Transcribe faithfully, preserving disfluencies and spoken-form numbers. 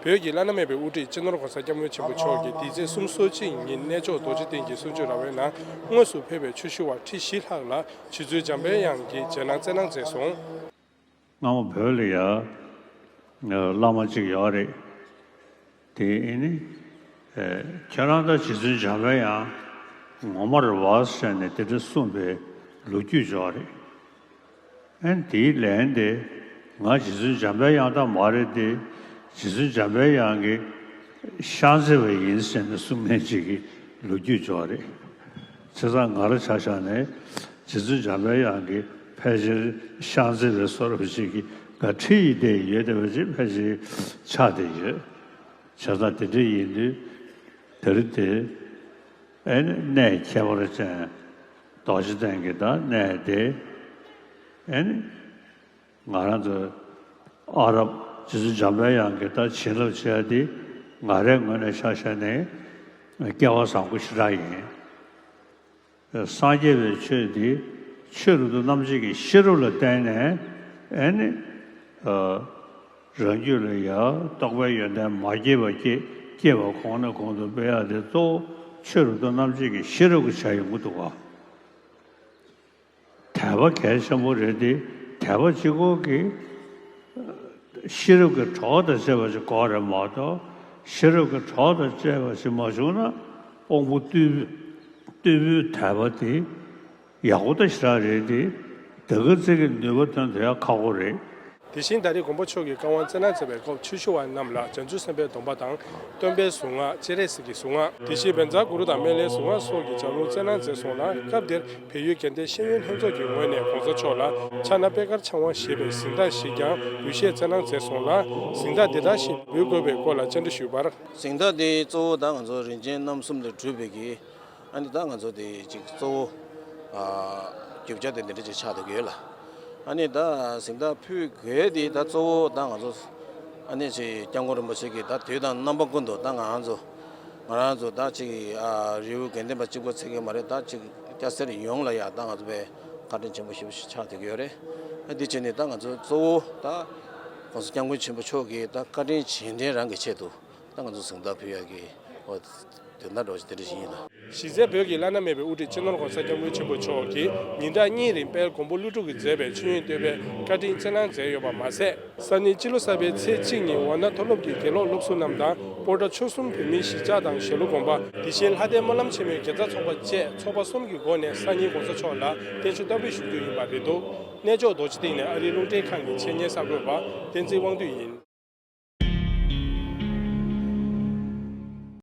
བོད་ཀྱི་བླ་ན་མེད་པའི་དབུ་ཁྲིད་སྤྱི་ནོར་༸གོང་ས་༸སྐྱབས་མགོན་ཆེན་པོ་མཆོག་གིས་འདི་ཚེས་གསུམ་སོ་གཅིག་ཉིན་གནས་མཆོག་རྡོ་རྗེ་གདན་གྱི་གསུང་ཆོས་ར་བའི་ནང་དངོས་སུ་ཕེབས་པའི་ཆོས་ཞུ་བ་ཁྲི་བཞི་ལྷག་ལ་རྗེ་བཙུན་འཇམ་པའི་དབྱངས་ཀྱིས་རྗེས་གནང་སྩལ་གནང་མཛད་སོང་། སྔ་མོ་བོད་ལ་ཡ་བླ་མ་གཅིག་ཡོད་རེད། དེ་ཨེ་ནི་ཁྱེད་རང་ད་རྗེ་བཙུན་འཇམ་པའི་དབྱངས་ངོ་མ་རེད་བ་ཟེར་ནས་དེ་འདྲ་གསུངས་པའི་ལོ་རྒྱུས་ཡོད་རེད། ཨན་དེའི་ལན་དེ། ང་རྗེ་བཙུན་འཇམ་པའི་དབྱངས་ད་མ་རེད་དེ། རྗེ་བཙུན་འཇམ་པའི་དབྱངས་ཀྱི་ཤག་མཛེས་པ་ཡིན་ཟེར་ནས་གསུང་མཁན་ཅིག་གི་ལོ་རྒྱུས་ཅིག་ཡོད་རེད། བྱས་ཙང་ང་རང་ཆ་བཞག་ནས་རྗེ་བཙུན་འཇམ་པའི་དབྱངས་ཀྱི་ཕལ་ཆེར་ཤག་མཛེས་པའི་བཟོ་འདྲ་ཅིག་གི་ག་ཁྲི་ཡི་དེ་ཡོད་བསྡད་པ་ཅིག་ཕལ་ཆེར་ཆགས་བསྡད་ཡོད། བྱས་ཙང་དེ་འདྲ་ཡིན་དུས་དེ་རིང་དེ། ཨེ་ནི་གནས་ཁྱད་པར་ཅན་རྡོ་རྗེ་གདན་གྱི་ད་གནས་དེ། ཨེ་ནི་ང་རང་ཚོ་ཨ་རབ་རྗེ་བཙུན་འཇམ་པའི་དབྱངས་ཀྱི་ད་བྱིན་རླབས་ཆེ་བ་འདི་ང་རའི་ངོས་ནས་ཆ་བཞག་ནས་སྐལ་བ་བཟང་པོ་ཞེ་དྲག་ཡིན། སངས་རྒྱས་པའི་ཆོས་འདི་ཆོས་རབ་ཏུ་རྣམ་འབྱེད་ཀྱི་ཤེས་རབ་ལ་བརྟེན་ནས་ཨེ་ནི། རང་རྒྱུད་ལ་ཡང་རྟོགས་པའི་ཡོན་ཏན་མ་སྐྱེས་པ་སྐྱེ། སྐྱེས་པ་གོང་ནས་གོང་དུ་སྤེལ་ཡག་དེ་གཙོ་བོ་ཆོས་རབ་ཏུ་རྣམ་འབྱེད་ཀྱི་ཤེས་རབ་ཀྱི་ཆ་ཡོང་གི་འདུག་ག། དད་པ་གལ་ཆེན་པོ་རེད་དེ། དད་པ་གཅིག་པོ་གིས་ཤེས་རབ་ཀྱི་གྲོགས་དང་བཅས་པ་ཞིག་དགོས་རེད་མ་གཏོགས། ཤེས་རབ་ཀྱི་གྲོགས་དང་བཅས་པ་ཞིག་མ་བྱུང་ན་དབང་པོ་རྟུལ་རྟུལ་པོའི་དད་པ་དེ་ཡག་པོ་ད་ཞེ་དྲག་རེད་དེ། དེ་ག་ཙིག་གི་ནུས་པ་ཐོན་ཐུབ་ཡག་ཁག་པོ་རེད། དེ་བཞིན་ད་རེས་མགོན་པོ་མཆོག་གིས་བཀའ་དབང་སྩལ་གནང་མཛད་པའི་སྐབས་ཆོས་ཞུ་བ་རྣམས་ལ་བྱང་ཆུབ་སེམས་དཔའི་སྡོམ་པ་དང་། སྟོན་པའི་གཟུངས་སྔགས་སྤྱན་རས་གཟིགས་ཀྱི་གཟུངས་སྔགས། དེ་བཞིན་བཛྲ་གུ་རུ་དང་སྨན་བླའི་གཟུངས་སྔགས་སོགས་ཀྱི་ལྗགས་ལུང་སྩལ་གནང་མཛད་སོང་ལ། སྐབས་དེར་བལ་ཡུལ་དགེ་ལྡན་ཤེས་ཡོན་ལྷན་ཚོགས་ཀྱི་ངོས་ནས་གོང་ས་མཆོག་ལ་ཕྱག་ན་པད་དཀར་འཆང་དབང་ཞེས་པའི་གཟེངས་རྟགས་ཤིག་ཀྱང་འབུལ་བཞེས་སྩལ་གནང་མཛད་སོང་ལ། གཟེངས་རྟགས་དེ་དག་ཞིག་འབུལ་དགོས་པའི་སྐོར་ལ་བཅར་འདྲི་ཞུས་པར། གཟེངས་རྟགས་དེ་གཙོ་བོ་ད་ང་ཚོ་རིན་ཆེན་རྣམ་གསུམ་ལས་གྲུབ་པའི་གི། ཨ་ནི་ད་ང་ཚོ་དེ་ཅིག་གཙོ་བོ་ཨ་རྒྱུ་ཆ་དེ་འདི་འདྲ་ཅིག་ཆགས་བསྡད་ཀྱི་ཡོད་ལ། ཨ་ནི་ད་གཟེངས་རྟགས་ཕུལ་དགོས་དེ་ད་གཙོ་བོ་ད་ང་ཚོ་ཨ་ནི་ཅིག་སྐྱབས་མགོན་རིན་པོ་ཆེ་གིས་ད་དུས་དང་རྣམ་པ་ཀུན་ཏུ་ད་ང་རང་ཚོ་ང་རང་ཚོ་ད་ཅིག་ཨ་རི་བོ་དགེ་ལྡན་པ་གཅིག་པོ་ཚད་ཀྱི་མ་རེད། ད་ཅིག་སྐྱ་སེར་ཡོངས་ལ་ཡ་ད་ང་ཚོ་པའི་བཀའ་དྲིན་ཆེན་པོ་ཞེ་པོ་ཞིག་ཆགས་བསྡད་ཀྱི་ཡོད་རེད། ཨ་འདི་བྱས་ནས་ད་ང་ཚོ་གཙོ་བོ་ད་༸གོང་ས་༸སྐྱབས་མགོན་ཆེན་པོ་མཆོག་གིས་ད་བཀའ་དྲིན་རྗེས་དྲན་རང་གི་ཆེད་དུ། ད་ང་ཚོ་གཟེངས་རྟགས་ཕུལ་ཡག་གི་འོ་དོན་དག་འདྲ་བོ་ཞིག་དེ་འདྲ་ཞིག་ཡིན་ལ། གཞི་རྩའི་བོད་ཀྱི་བླ་ན་མེད་པའི་དབུ་ཁྲིད་སྤྱི་ནོར་༸གོང་ས་༸སྐྱབས་མགོན་ཆེན་པོ་མཆོག་གིས་ཉིན་གྲངས་གཉིས་རིང་དཔལ་མགོན་པོ་ཀླུ་སྒྲུབ་ཀྱིས་མཛད་པའི་མཆོད་ཡོན་བསྟོད་པའི་བཀའ་དྲིན་སྩལ་གནང་མཛད་ཡོད་པ་མ་ཟད། སང་ཉིན་སྤྱི་ལོ་གསར་པའི་ཚེས་གཅིག་ཉིན་ཝཱ་ཎ་མཐོ་སློབ་ཀྱི་དགེ་སློབ་སློབ་ཟུར་རྣམས་དང་སྤོ་བྲ་ཆོལ་གསུམ་བོད་མིའི་གཞིས་ཆགས་དང་ཞྭ་ལུ་དགོན་པ། དེ་བཞིན་ལྷ་ལྡན་སྨོན་ལམ་ཆེན་མོའི་དགེ་རྩ་ཚོགས་པ་བཅས་ཚོགས་པ་གསུམ་གྱི་སྒོ་ནས་སང་ཉིན་༸གོང་ས་མཆོག་ལ་བརྟན་བཞུགས་བསྟར་འབུལ་ཞུ་རྒྱུ་ཡིན་པ་རེད་འདུག་གནས་མཆོག་རྡོ་རྗེ་གདན་ནས་ཨ་རིའི་རླུང་འཕྲིན་ཁང་གི་ཆེད་གཉེར་གསར་འགོད་པ་བསྟན་འཛིན་དབང་འདུས་ཡིན།